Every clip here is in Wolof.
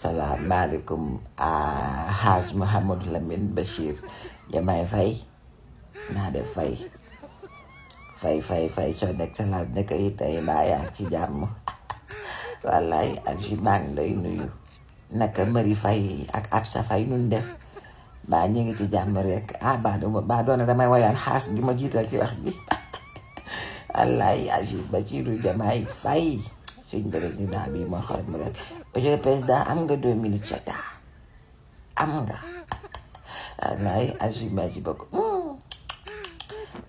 salaamaaleykum Haaj Mouhamadou Lamine Bachir Diomaye Faye naa def fay son excellence naka yi tey mbaa yaa ngi ci jàmm wallaay ak ji maa ngi lay nuyu naka Mari Faye ak Absa Faye nun def mbaa ñu ngi ci jàmm rek baa doona damay wayaan xaas gi ma jiital ci wax ji wallaay aji Bassirou Diomaye Faye suñ président bi moo xool mu rek monsieur le président am nga 2 minutes sa taa am nga wallaay aji merci beaucoup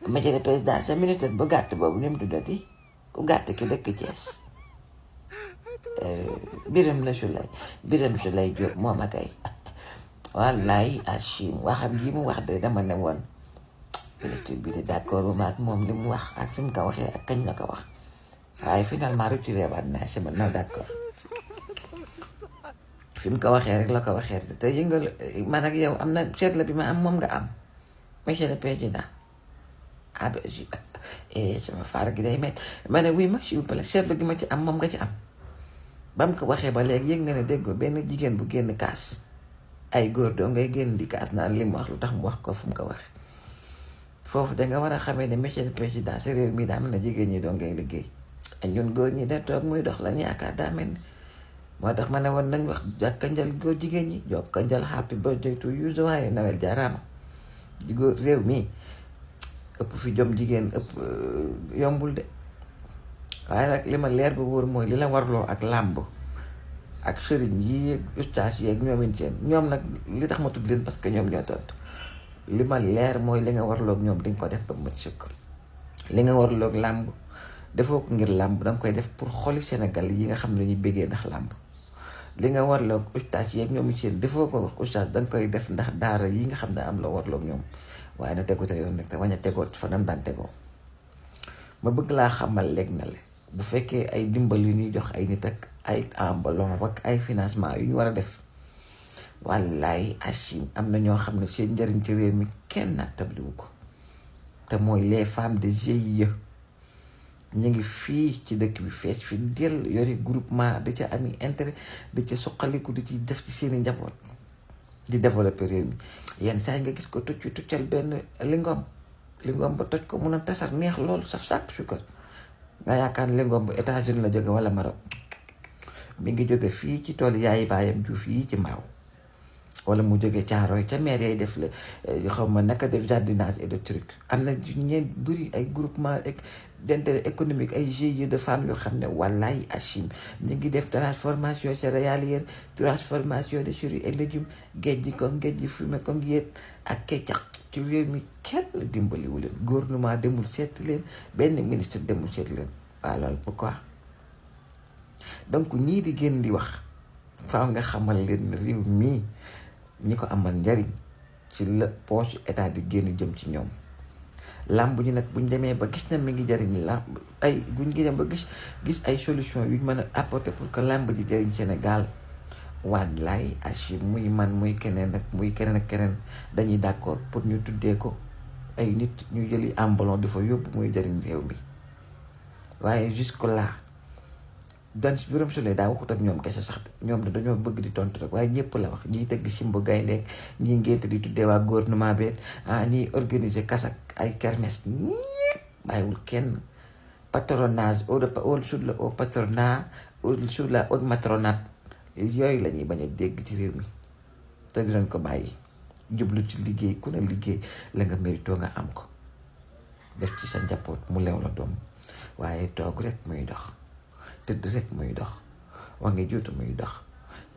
monsieur le président sa minute bu gàtt boobu ni mu tuddati ku gàtt ki dëkk Thiès Birame Souleye Diop moom a kay wallaay Achim waxam yi mu wax de dama ne woon ministre bi de d'accord bu maag moom li mu wax ak fi mu ko waxee ak kañ la ko wax waaye finalement retiré waat naa si man non d'accord fi mu ko waxee rek la ko waxee te yëngal man ak yow am na seetla bi ma am moom nga am monsieur le président sama faar gi day met ma ne oui ma s'il vous plaît seetlu gi ma ci am moom nga ci am ba mu ko waxee ba léegi yëg nga ne déggoo benn jigéen bu génn kaas ay góor doo ngay génn di kaas naan li mu wax lu tax mu wax ko fu mu ko waxee foofu danga war a xamee ne monsieur le président sa réew mi daa mel ne jigéen ñi doo ngay liggéey ñun góor ñi da toog muy dox lan yaakaar daa mel ni moo tax ma ne woon nañ wax jàkkanjal góor jigéen ñi jokkanjal happy birthday to you waaye Noël jaaraama di góor réew mi ëpp fi jom jigéen ëpp yombul de waaye nag li ma leer ba wóor mooy li la warloo ak làmb ak sëriñ yi ustaas yi ak ñoomin seen ñoom nag li tax ma tudd leen parce que ñoom ñoo tontu li ma leer mooy li nga warloog ñoom dañ ko def ba mët sëkk li nga warloog làmb defoo ko ngir làmb danga koy def pour xoli Sénégal yi nga xam ne ñuy bëggee ndax làmb li nga warloog ustaas yi ak ñoomin seen defoo ko wax ustaas danga koy def ndax daara yi nga xam ne am la warloog ñoom waaye na tegu te yoon nag te wañ a tegoo fa nan daan tegoo ma bëgg laa xamal léegi na le bu fekkee ay dimbal yu ñuy jox ay nit ak ay enveloppe ak ay financement yu ñu war a def wallaay Achim am na ñoo xam ne seen njëriñ ci réew mi kenn nattabliwu ko te mooy les femmes de GIE ñu ngi fii ci dëkk bi fees fi del yori groupement da ca ami intérêt da ca suqaliku di ci def ci seeni njaboot di développer réew mi yenn saa yi nga gis ko tuccal benn lingom ba toj ko mun a tasar neex loolu saf sàpp sukkar nga yaakaar ne lingom ba États-Unis la jóge wala Maroc mi ngi jóge fii ci tool yaayi baayam Juuf yi ci Mbaaw wala mu jóge Caaroy ca maire yay def la xaw ma naka def jardinage et de truc am na ñeen bëri ay groupement d'intérêt économique ay GIE de femmes yoo xam ne wallaay Achim ñu ngi def transformation céréalière transformation de fruits et légumes géej gi fumé comme yéet ak keccax ci réew mi kenn dimbaliwu leen gouvernement demul seeti leen benn ministre demul seeti leen waaw loolu pourquoi donc ñii di génn di wax faaw nga xamal leen réew mii ñi ko amal njariñ ci la poche état di génn jëm ci ñoom làmb ñu nag buñ demee ba gis na mi ngi jariñ làmb ay buñ gisee ba gis ay solution yuñ mën a apporter pour que làmb ji jariñ Sénégal wallaay Achim muy man muy keneen ak keneen dañuy d'accord pour ñu tuddee ko ay nit ñu jëli ambulon di fa yóbbu muy jariñ réew mi waaye jusque là dan Birame Souleye daa waxut ak ñoom kese sax ñoom dañoo bëgg di tontu rek waaye ñëpp la wax ñiy tëgg simb gayndeek ñii ngénte di tuddee waa gouvernement bi ñiy organiser kasak ay kermesse ñëpp bàyyiwul kenn patronage sous le haut patronat sous la haute matronat yooyu la ñuy bañ a dégg ci réew mi te dinañ ko bàyyi jublu ci liggéey ku ne liggéey la nga mérito nga am ko def ci sa njaboot mu lew la doom waaye toog rek muy dox tëdd rek muy dox wax nga juutu muy dox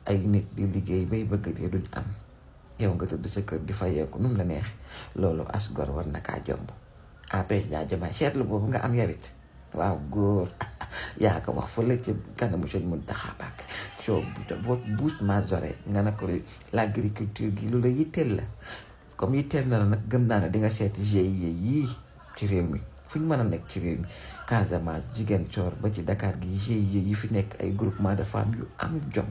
ay nit di liggéey bay bëgg dee duñ am yow nga tëdd sa kër di fayeeku nu mu la neex loolu as gor war na kaa jomb président Diomaye seetlu boobu nga am yawit waaw góor yaa ko wax fële ci kanamu Sëñ Mountakha Mbacké votre bouche majorée nga ne ko l'agriculture gi lu la yitteel la comme yitteel na la nag gëm naa ne di nga seeti GIE yii ci réew mi fu ñu mën a nekk ci réew mi Casamance Ziguinchor ba ci Dakar gi GIE yi fi nekk ay groupement de femmes yu am jom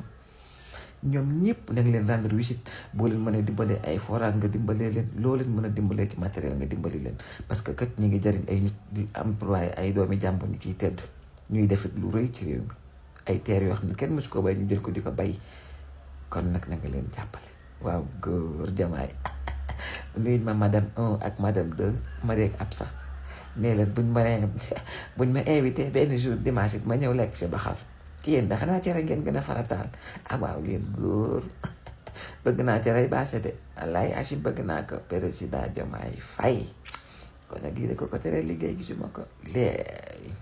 ñoom ñëpp da nga leen rendre visite boo leen mën a dimbalee ay forage nga dimbalee leen loo leen mën a dimbalee ci matériel nga dimbali leen parce que kat ñi ngi jariñ ay nit di employé ay doomi jàmbur ñu ciy tedd ñuy defit lu rëy ci réew mi ay terre yoo xam ne kenn mësu ko bay ñu jël ko di ko bay kon nag na nga leen jàppale waaw góor Diomaye nuyut ma madame 1 ak madame 2 Marie ak Absa nee leen buñ ma invité benn jour dimanche it ma ñëw lekk si baxal yéen da xanaa cere ngeen gën a farataal waaw yéen góor bëgg naa cere baase de wallaay Achim bëgg naa ko président Diomaye Faye kon nag gii de ko tere liggéey gisuma ko léegi